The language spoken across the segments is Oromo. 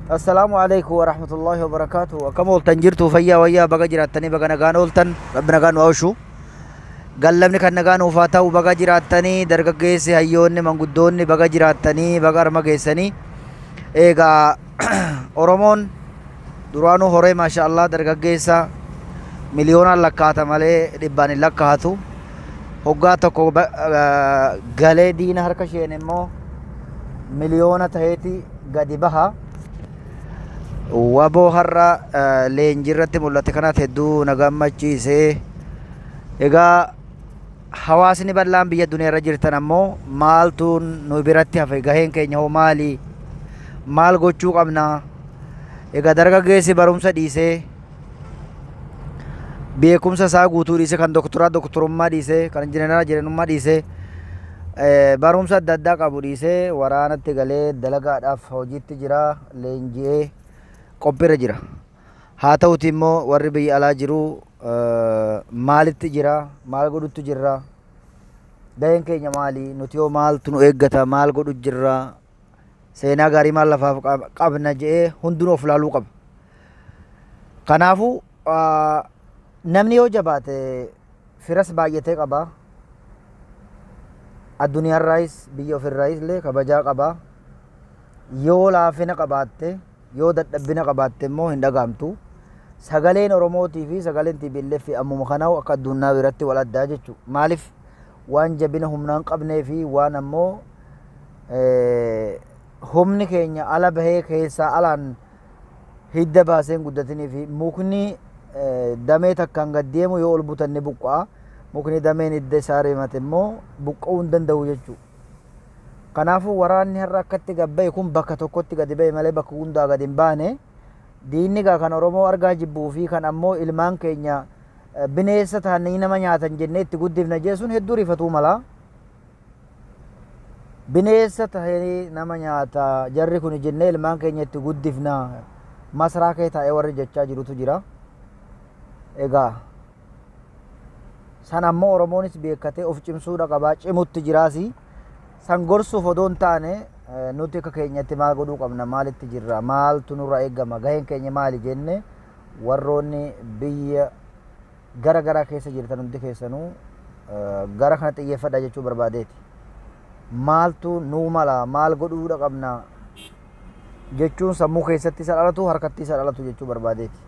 Assalaamu alaikum warahmatullahi wabarakaatuh. Akkam ooltan jirtu fayyaa wayyaa baga jiraattanii baga nagaan ooltan rabbi nagaan nu oolchu. Gallamni kan nagaan nuuf haa ta'u baga jiraattanii dargaggeessi hayyoonni manguddoonni baga jiraattanii baga arma geessanii. Egaa Oromoon duraanuu horee maasha Allah dargaggeessa miliyoonaan lakkaata malee dhibbaan hin lakkaatu. Hoggaa tokko galee diina harka isheen immoo miliyoona ta'eeti gadi baha. Waboo har'a leenjii irratti mul'ate kanaaf hedduu na gammachiise. Egaa hawaasni bal'aan biyya duniyaa irra jirtan ammoo maaltu nu biratti hafe gaheen keenya hoo maali? Maal gochuu qabna? Egaa dargaggeessi barumsa dhiisee beekumsa isaa guutuu dhiisee kan doktoraa doktorummaa dhiisee kan injiinaraa injiinarummaa dhiisee barumsa adda addaa qabu dhiisee waraanatti galee dalagaadhaaf hojiitti jira leenji'ee qophiirra jira. Haa ta'uti immoo warri biyya alaa jiru maalitti jira maal godhutti jirra gaheen keenya maali nuti hoo maaltu nu eeggata maal godhu jirra seenaa gaarii maal lafaaf qabna jedhee hundinuu of ilaaluu qaba. Kanaafuu namni yoo jabaate firas baay'atee qaba. Addunyaarraayis biyya ofirraayis illee kabajaa qaba. Yoo laafina qabaatte yoo dadhabbina qabaatte immoo hin dhagaamtu. Sagaleen Oromootii fi sagaleen TPLF ammuma kanaa akka addunyaa biratti wal addaa jechuudha. Maaliif waan jabina humnaa hin qabnee fi waan ammoo humni keenya ala bahee keessaa alaan hidda baasee hin guddatinii fi mukni damee takkaan gad deemu yoo ol butan ni buqqa'a. Mukni dameen hidda isaa reemate immoo buqqa'uu hin danda'u jechuudha. Kanaafuu waraanni har'a akkatti gad ba'e kun bakka tokkotti gadi ba'e malee bakka hundaa gadi hin baane. Diinni gaa kan Oromoo argaa jibbuu fi kan ammoo ilmaan keenya bineessa ta'anii nama nyaatan jennee itti guddifna jee sun hedduu rifatuu mala. Bineessa tahee nama nyaata jarri kun jennee ilmaan keenya itti guddifna masraa kee taa'ee warri jechaa jirutu jira. Egaa san ammoo Oromoonis beekkatee of cimsuudha qabaa cimutti jiraasi. San gorsuuf odoo hin taane nuti akka keenyatti maal godhuu qabna maalitti jirra maaltu nurra eegama gaheen keenya maali jenne warroonni biyya gara garaa keessa jirtan hundi keessanuu gara kana xiyyeeffadha jechuu barbaadeeti. Maaltu nuu mala maal godhuudha qabna jechuun sammuu keessatti isa dhalatu harkatti isa dhalatu jechuu barbaadeeti.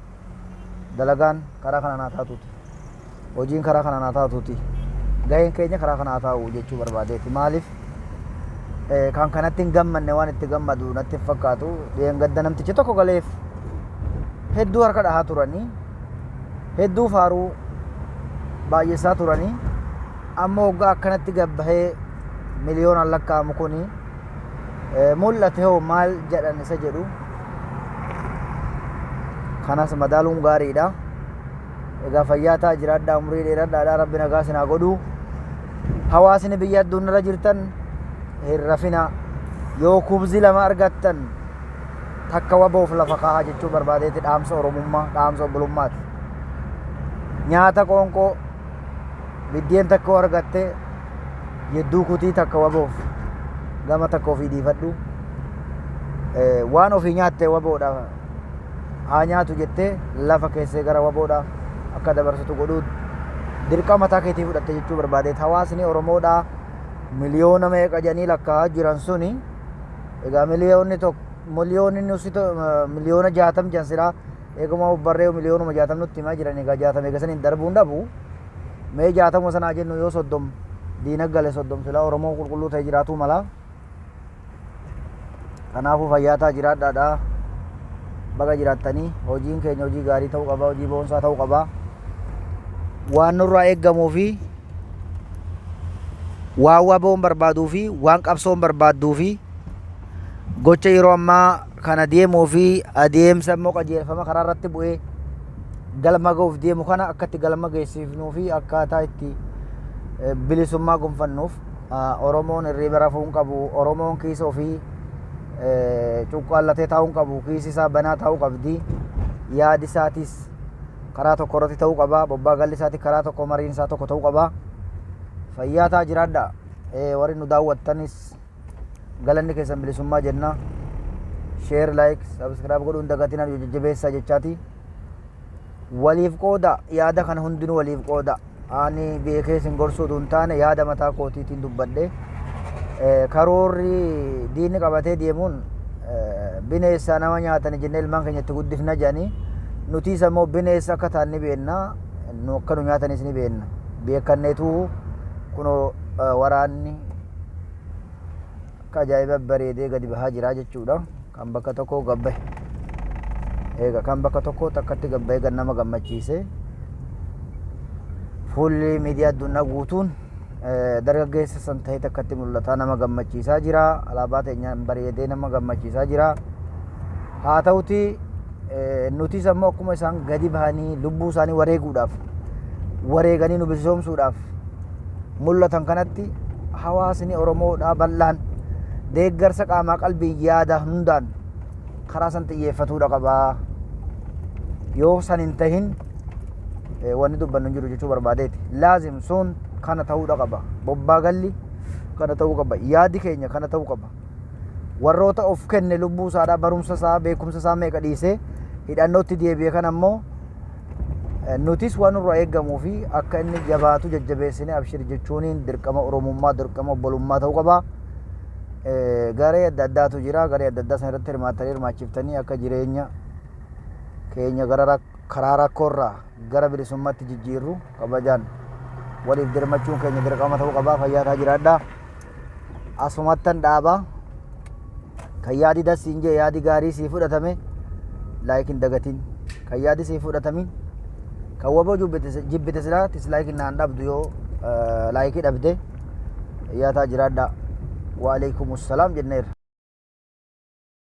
Dalagaan karaa kanaan haa taatuuti. Hojiin karaa kanaan haa taatuuti. Gaheen keenya karaa kanaa haa taa'u jechuu barbaadeeti. Maaliif kan kanatti hin gammanne waan itti gammadu natti hin fakkaatu. Dheengadda namtichi tokko galeef hedduu harka dhahaa turanii hedduu faaruu baay'essaa turanii amma hoggaa akkanatti gabbahee miliyoonaan lakkaa'amu kuni mul'ate hoo maal jedhan isa jedhu kanas madaaluun gaariidha. Egaa fayyaa ta'aa jiraadhaa umrii dheeradhaadhaa rabbi nagaa isin haa godhu. Hawaasni biyya addunyaarra jirtan hin rafina yoo kubzi lama argattan takka waboof lafa kaahaa jechuu barbaadeeti dhaamsa Oromummaa dhaamsa obbolummaati. Nyaata qoonqoo biddeen takka yoo argatte yedduu kutii takka waboof gama takka ofii dhiifadhu. Waan ofii nyaatte waboodha haa nyaatu jettee lafa keessee gara waboodha akka dabarsitu godhuu dirqama mataa keetii fudhatte jechuu barbaadeet hawaasni Oromoodha miliyoona meeqa jedhanii lakkaa'aa jiran suni egaa miliyoonni tokko miliyoonni nusi miliyoona 60 jan silaa eeguma barree miliyoonuma 60 nutti himaa jiran egaa 60 eega saniin darbuun dhabu mee 60 sanaa jennu yoo 30 diina gale 30 silaa Oromoo qulqulluu ta'e jiraatuu mala. Kanaafuu fayyaa ta'aa jiraadhaadha. Baga jiraattanii hojiin keenya hojii gaarii ta'uu qaba hojii boonsaa ta'uu qaba. Waan nurraa eeggamuu fi waan waboon barbaaduu fi waan qabsoon barbaadduu fi gocha yeroo ammaa kana deemuu fi adeemsa immoo qajeelfama karaa irratti bu'ee galma ga'uuf deemu kana akka itti galma geessifnuu fi akkaataa itti bilisummaa gonfannuuf Oromoon hirriiba rafuu hin qabu. Oromoon kiisa ofii cuqqaallatee taa'uu hin qabu. Kiisi isaa banaa taa'uu qabdi. Yaadi isaatis karaa tokko irratti ta'uu qaba. Bobbaa galli isaatis karaa tokko mariin isaa tokko ta'uu qaba. Fayyaa ta'aa jiraadha. Warri nu daawwattanis galanni keessan bilisummaa jenna. Share, like, subscribe godhuun dagatinaa, jajjabeessaa jechaati. Waliif qooda, yaada kana hundinuu waliif qooda. Ani beekee isin gorsuu utuu hin taane yaada mataa kootiitiin dubbadhe. Karoorri diinni qabatee deemuun bineensa nama nyaatani jennee ilmaan keenya itti guddifna jedhanii, nutis ammoo bineensa akka ta'an ni beekna, nu akka nu nyaatanis ni beekna. Beekanneetu kunoo waraanni akka ajaa'iba bareedee gadi bahaa jira jechuudha. Kan bakka tokko gabbahe. Eega kan bakka tokko takkatti gabbahee gan nama gammachiise. Fuulli miidiyaa addunyaa guutuun dargaggeessa san ta'ee takkatti mul'ataa nama gammachiisaa jira. Alaabaa teenyaan bareedee nama gammachiisaa jira. Haa ta'uti, nutis ammoo akkuma isaan gadi bahanii lubbuu isaanii wareeguudhaaf, wareeganii nu bilisoomsuudhaaf mul'atan kanatti, hawaasni Oromoodhaa bal'aan deeggarsa qaamaa, qalbii, yaada hundaan karaa san xiyyeeffatuudha qabaa. Yoo san hin tahin wanni dubbannu hin jiru jechuu barbaadeeti. Laazim sun kana ta'uudha qaba. Bobbaa galli kana ta'uu qaba. Yaadi keenya kana ta'uu qaba. Warroota of kenne, lubbuu isaadhaa, barumsa isaa, beekumsa isaa meeqa dhiisee hidhannootti deebi'e kan ammoo nutis waan nurraa eeggamuu fi akka inni jabaatu jajjabeessine abshir jechuuniin dirqama Oromummaa, dirqama obbolummaa ta'uu qaba. Garee adda addaatu jira. Garee adda addaa sana irratti hirmaattanii, hirmaachiftanii akka jireenya keenya gara karaa rakkoorraa gara bilisummaatti jijjiirru kabajaan waliif dirmachuun keenya dirqama ta'uu qaba. Fayyaa ta'aa, jiraadhaa. Asumattan dhaabaa. Kan yaadi dasiin jee, yaadi gaarii sii fudhatame, like hin dagatin. Kan yaadi sii fudhatamin, kan waboo jibbite silaa dislike naan dhabdu yoo like dhabde. Fayyaa ta'aa, jiraadhaa. Waalaikum salaam jenneerra.